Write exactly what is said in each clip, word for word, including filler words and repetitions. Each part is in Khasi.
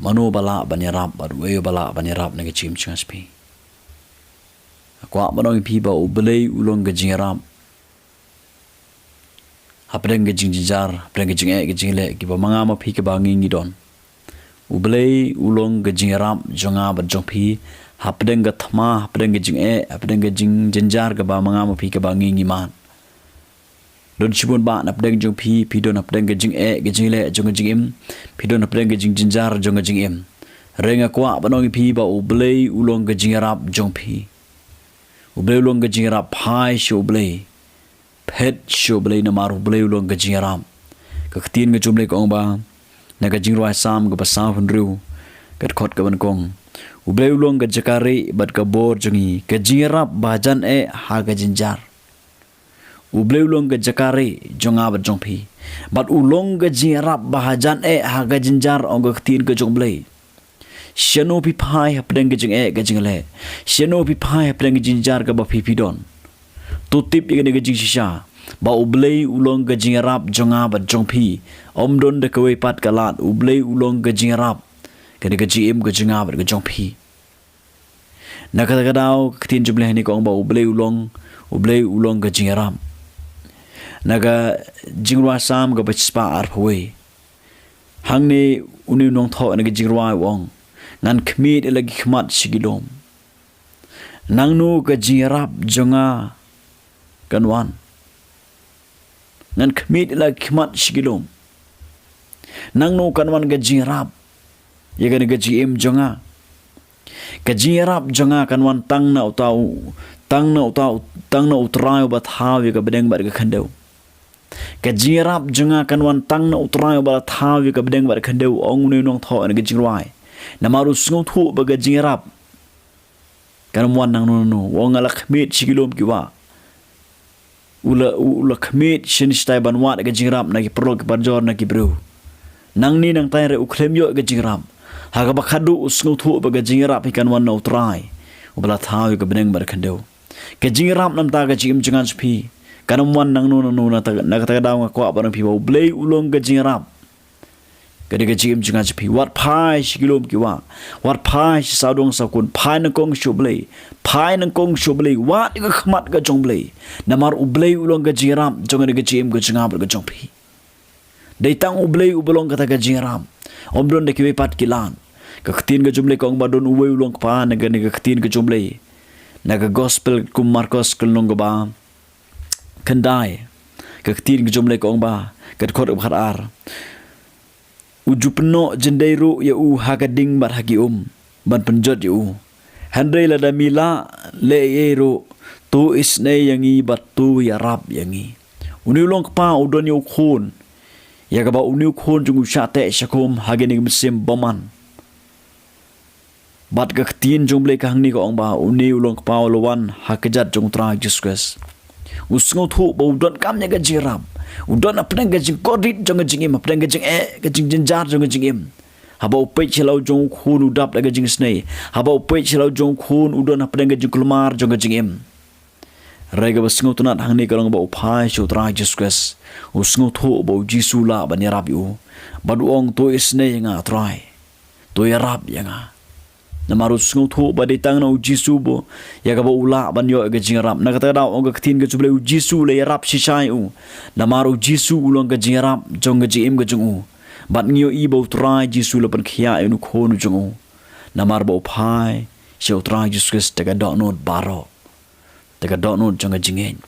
Mano ba lah ban ïarap, bad uei ba lah ban ïarap na ka jingim jong nga sha phi. Nga kwah ban ong ïa phi ba U Blei u long ka jingïarap hapdeng ka jingjynjar, hapdeng ka jingeh ka jingleh kiba ma nga ma phi kiba ngi ngi don. U Blei u long ka jingïarap jong nga bad jong phi hapdeng ka thma, hapdeng ka jingeh, hapdeng ka jingjynjar kaba ma nga ma phi kiba ngi ngi mad. Don shibun ba na pdeng jong phi, phi don na pdeng ka jingeh ka jingleh jong ka jingim, phi don na pdeng ka jingjynjar jong ka jingim. Hynrei nga kwah ban ong ïa phi ba U Blei u long ka jingïarap jong phi. U Blei u long ka jingïarap, phai sha U Blei. Phet sha U Blei namar U Blei u long ka jingïarap. Ka ktien ka jong U Blei ka ong ba na ka Jingrwai Salm kaba saw hynriew, ka dkhot kaba nyngkong. U Blei u long ka jaka rieh bad ka bor jong ngi, ka jingïarap ba hajan eh ha ka jynjar. U Blei u long ka jaka rieh jong nga bad jong phi. Bad u long ka jingïarap ba hajan eh ha ka jynjar, ong ka ktien ka jong U Blei. Shano phi phai hapdeng ka jingeh ka jingleh? Shano phi phai hapdeng ka jingjynjar kaba phi phi don? To tip ïa kane ka jingshisha ba U Blei u long ka jingïarap jong nga bad jong phi. Ym don da kawei pat ka lad, U Blei u long ka jingïarap. Kane ka jingim ka jong nga bad ka jong phi. Na kata ka daw ka ktien jong U Blei hangne ka ong ba U Blei u long, U Blei u long ka jingïarap. Na ka Jingrwai Salm kaba shispah arphew wei. Hangne une u nongthoh na ka jingrwai u ong, ngan khmied ïa la ki khmat sha ki lum. Nangno ka jingïarap jong nga kan wan? Ngan khmied ïa la ki khmat sha ki lum. Nangno kan wan ka jingïarap ïa kane ka jingim jong nga? Ka jingïarap jong nga kan wan tang na uta u, tang na uta u, tang na U Trai uba thaw ïa ka bneng bad ka khyndew. Ka jingïarap jong nga kan wan tang na U Trai uba la thaw ïa ka bneng bad ka khyndew, ong une u nongthoh na ka jingrwai. Namar u sngewthuh ba ka jingïarap kan ym wan nangno nangno. U ong, nga la khmied sha ki lum ki wah. U la, u la khmied sha shatai ban wad ka jingïarap na ki paralok ki parajor, na ki briew. Nangne nangtai ruh u khlem ïoh ka jingïarap. Ha kaba khadduh u sngewthuh ba ka jingïarap hi kan wan na U Trai uba la thaw ïa ka bneng bad ka khyndew. Ka jingïarap namar ka jingim jong nga jong phi kan ym wan nangno nangno. Na kata, na kata ka daw nga kwah ban ong ïa phi ba U Blei u long ka jingïarap. Ka dei ka jingim jong nga jong phi. Wat phai sha ki lum ki wah. Wat phai sha sawdong sawkun. Phai nyngkong sha U Blei. Phai nyngkong sha U Blei. Wad ïa ka khmat ka jong U Blei. Namar U Blei u long ka jingïarap jong ka dei ka jingim ka jong nga bad ka jong phi. Dei tang U Blei uba long kata ka jingïarap. Ym don da kiwei pat ki lad. Ka ktien ka jong U Blei ka ong ba don uwei u long kpa, na kane ka ktien ka jong U Blei. Na ka gospel kum u Markos ka lynnong kaba khyndai. Ka ktien ka jong U Blei ka ong ba, ka dkhot kaba khatar. U ju pynnoh jyndei ruh ïa u ha ka ding bad ha ki um ban pynjot ïa u. Hynrei lada me lah leh ei ei ruh, to isynei ïa ngi bad to ïarap ïa ngi. Une u long kpa u don ïa u khun, ïa kaba une u khun jong u u shah teh shah kum ha kine ki mynsiem bymman. Bad ka ktien jong U Blei ka hangne ka ong ba une u long kpa u la wan ha kjat jong U Trai Jisu Khrist. U sngewthuh ba u donkam ïa ka jingïarap. U don hapdeng ka jingkordit jong ka jingim, hapdeng ka jingeh, ka jingjynjar jong ka jingim. Haba u peit sha la u jong u khun u dap da ka jingisynei. Haba u peit sha la u jong u khun u don hapdeng ka jingkulmar jong ka jingim. Hynrei kaba sngewtynnat hangne ka long ba u phai sha U Trai Jisu Khrist. U sngewthuh ba U Jisu u lah ban ïarap ïa u. Bad u ong, to isynei ïa nga Trai. To ïarap ïa nga. Namar u sngewthuh ba dei tang na U Jisu ba ïa kaba u lah ban ïoh ïa ka jingïarap. Na kata ka daw ong ka ktien ka jong U Blei U Jisu u la ïarap shisha ïa u. Namar U Jisu u long ka jingïarap jong ka jingim ka jong u. Bad ngi ïohi ba U Trai Jisu u la pynkhiah ïa une u khun u jong u. Namar ba u phai sha U Trai Jisu Khrist da ka dohnud baroh. Da ka dohnud jong ka jingngeit.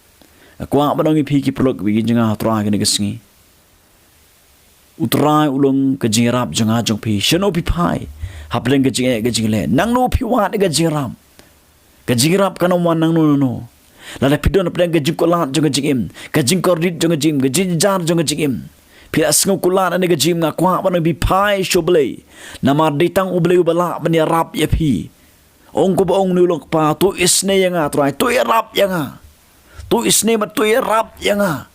Nga kwah ban ong ïa phi ki paralok baieit jong nga ha U Trai kane ka sngi. U Trai u long ka jingïarap jong nga jong phi. Shano phi phai hapdeng ka jingeh ka jingleh? Nangno phi wad ïa ka jingïarap? Ka jingïarap kan ym wan nangno nangno. Lada phi don hapdeng ka jingkular jong ka jingim, ka jingkordit jong ka jingim, ka jingjynjar jong ka jingim, phi la sngew kular ïa kane ka jingim, nga kwah ban ong ïa phi phai sha U Blei. Namar dei tang U Blei uba lah ban ïarap ïa phi. Ong kumba ong une u long kpa, to isynei ïa nga Trai, to ïarap ïa nga. To isynei bad to ïarap ïa nga.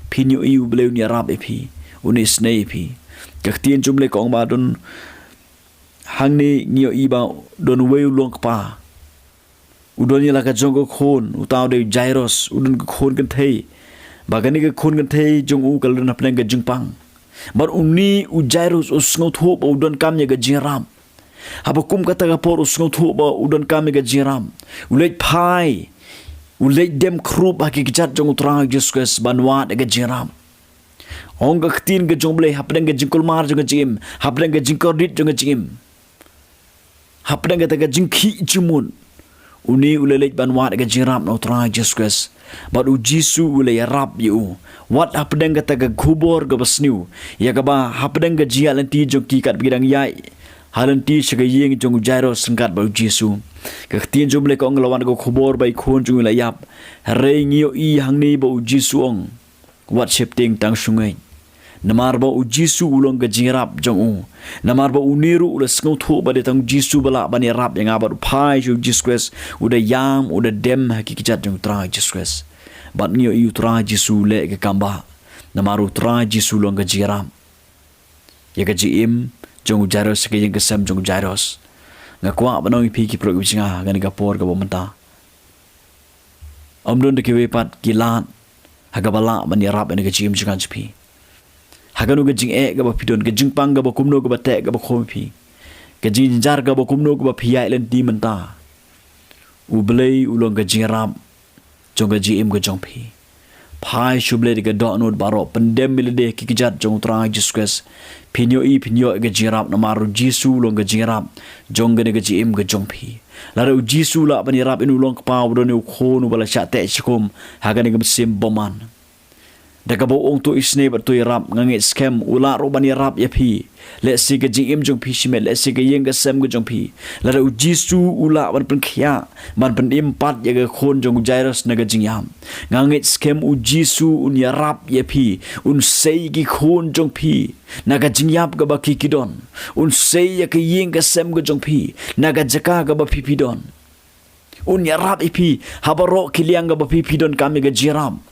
Phin ïohi U Blei un ïarap ïa phi, un isynei ïa phi. Ka ktien jong U Blei ka ong ba don hangne ngi ïohi ba don uwei u long kpa. U don ïa la ka jong ka khun, uta u dei u Jairus, u don ka khun kynthei. Ba kane ka khun kynthei jong u ka la don hapdeng ka jingpang. Bad une u Jairus u sngewthuh ba u donkam ïa ka jingïarap. Haba kum kata ka por u sngewthuh ba u donkam ïa ka jingïarap, u leit phai, u leit dem khrup ha ki kjat jong u Trai Jisu Khrist ban wad ïa ka jingïarap. Ong ka ktien ka jong U Blei hapdeng ka jingkulmar jong ka jingim, hapdeng ka jingkordit jong ka jingim, hapdeng kata ka jingkhih jingmut, une u la leit ban wad ka jingïarap na u Trai Jisu Khrist. Bad u Jisu u la ïarap ïa u. Wat hapdeng kata ka khubor kaba sniew ïa kaba hapdeng ka jingïaid lynti jong ki katba ki dang ïaid ha lynti sha ka ïing jong u Jairus ryngkat bad u Jisu, ka ktien jong U Blei ka ong la wan ka khubor ba i khun jong u la ïap. Hynrei ngi ïohi hangne ba u Jisu u ong, wat sheptieng, tang shu ngeit. Namar ba u Jisu u long ka jingïarap jong u. Namar ba une ruh u la sngewthuh ba dei tang u Jisu ba lah ban ïarap ïa nga, bad u phai sha u Jisu Khrist, u da ïam, u da dem ha ki kjat jong u Trai Jisu Khrist. Bad ngi ïohi u Trai Jisu u leh ka kam ba, namar u Trai Jisu u long ka jingïarap ïa ka jingim jong u Jairus, ka ïing ka sem jong u Jairus. Nga kwah ban ong ïa phi ki paralok ki jong nga ha kane ka por kaba mynta, ym don da kiwei pat ki lad ha kaba lah ban ïarap ïa ka jingim jong nga jong phi. Ha kano ka jingeh kaba phi don, ka jingpang kaba kumno kaba teh kaba khum ïa phi, ka jingjynjar kaba kumno kaba phi ïaid lynti mynta, U Blei u long ka jingïarap jong ka jingim ka jong phi. Phai sha U Blei da ka dohnud baroh, pyndem ïa lade ha ki kjat jong u Trai Jisu Khrist. Phin ïohi, phin ïoh ïa ka jingïarap, namar u Jisu u long ka jingïarap jong kane ka jingim ka jong phi. Lada u Jisu u lah ban ïarap, un u long kpa uba don ïa u khun uba la shah teh shakhum ha kane ka mynsiem bymman. Da kaba u ong, to isynei bad to ïarap, nga ngeit skhem u lah ruh ban ïarap ïa phi. Lehse ka jingim jong phi shimet, lehse ka ïing ka sem ka jong phi. Lada u Jisu u lah ban pynkhiah, ban pynim pat ïa ka khun jong u Jairus na ka jingïap, nga ngeit skhem u Jisu un ïarap ïa phi, un sei ïa ki khun jong phi na ka jingïap kaba ki ki don, un sei ïa ka ïing ka sem ka jong phi na ka jaka kaba phi phi don. Un ïarap ïa phi ha baroh ki liang kaba phi phi donkam ïa ka jingïarap.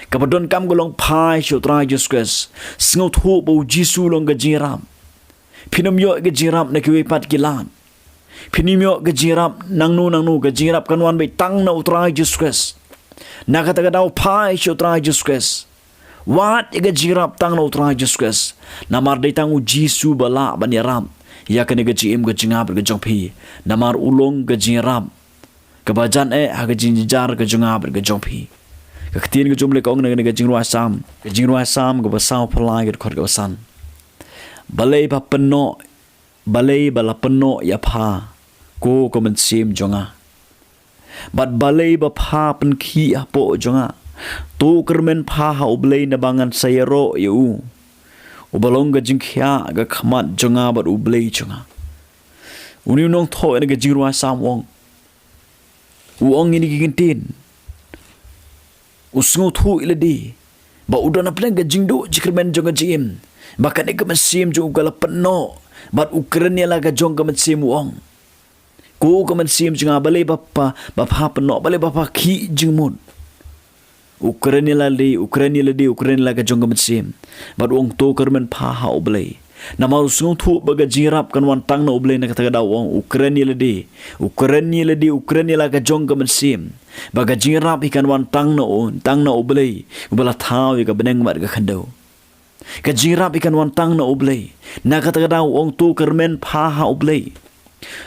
Kaba donkam ka long phai sha u Trai Jisu Khrist. Sngewthuh ba u Jisu u long ka jingïarap. Phin ym ïoh ïa ka jingïarap na kiwei pat ki lad. Phin ym ïoh ïa ka jingïarap nangno nangno, ka jingïarap kan wan beit tang na u Trai Jisu Khrist. Na kata ka daw phai sha u Trai Jisu Khrist. Wad ïa ka jingïarap tang na u Trai Jisu Khrist. Namar dei tang u Jisu ba lah ban ïarap ïa kane ka jingim ka jong nga bad ka jong phi. Namar u long ka jingïarap kaba jan eh ha ka jingjynjar ka jong nga bad ka jong phi. Ka ktien ka jong U Blei ka ong na kane ka Jingrwai Salm, ka Jingrwai Salm kaba sawphew lai, ka dkhot kaba san. Balei ba pynnoh, balei ba la pynnoh ïa pha, ko ka mynsiem jong nga? Bad balei ba pha pynkhih hapoh jong nga? To kyrmen pha ha U Blei, naba ngan sa ïaroh ïa u, uba long ka jingkhiah ka khmat jong nga bad U Blei jong nga. Une u nongthoh ïa ka Jingrwai Salm u ong, u ong ïa kine ki kyntien, u sngewthuh ïa lade ba u don hapdeng ka jingduh jingkyrmen jong ka jingim, ba kane ka mynsiem jong u ka la pynnoh. Bad u kren ïa la ka jong ka mynsiem, u ong, ko ka mynsiem jong nga, balei ba pha, ba pha pynnoh, balei ba pha khih jingmut? U kren ïa lade, u kren ïa lade, u kren ïa la ka jong ka mynsiem. Bad u ong, to kyrmen pha ha U Blei. Namar u sngewthuh ba ka jingïarap kan wan tang na U Blei. Na kata ka daw u ong, u kren ïa lade, u kren ïa lade, u kren ïa la ka jong ka mynsiem, ba ka jingïarap hi kan wan tang na u, tang na U Blei uba la thaw ïa ka bneng bad ka khyndew. Ka jingïarap hi kan wan tang na U Blei. Na kata ka daw u ong, to kyrmen pha ha U Blei.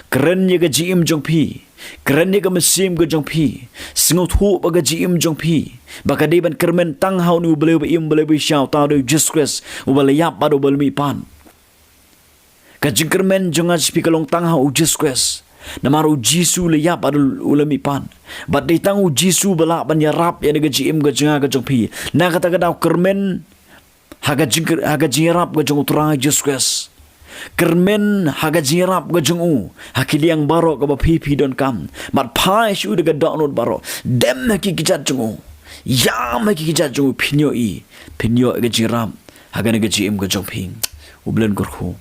Kren ïa ka jingim jong phi. Kren ïa ka mynsiem ka jong phi. Sngewthuh ba ka jingim jong phi, ba ka dei ban kyrmen tang ha une U Blei uba im, U Blei uba shisha, uta u dei u Jisu Khrist uba la ïap bad uba la mihpat. Ka jingkyrmen jong nga jong phi ka long tang ha u Jisu Khrist. Namar u Jisu u la ïap bad u la mihpat. Bad dei tang u Jisu ba lah ban ïarap ïa ka jingim ka jong nga ka jong phi. Na kata ka daw kyrmen ha ka jing, ha ka jingïarap ka jong u Trai Jisu Khrist. Kyrmen ha ka jingïarap ka jong u ha ki liang baroh kaba phi phi donkam. Bad phai sha u da ka dohnud baroh. Dem ha ki kjat jong u. Ïam ha ki kjat jong u, phin ïohi, phin ïoh ïa ka jingïarap ha kane ka jingim ka jong phi. U Blei un kyrkhu.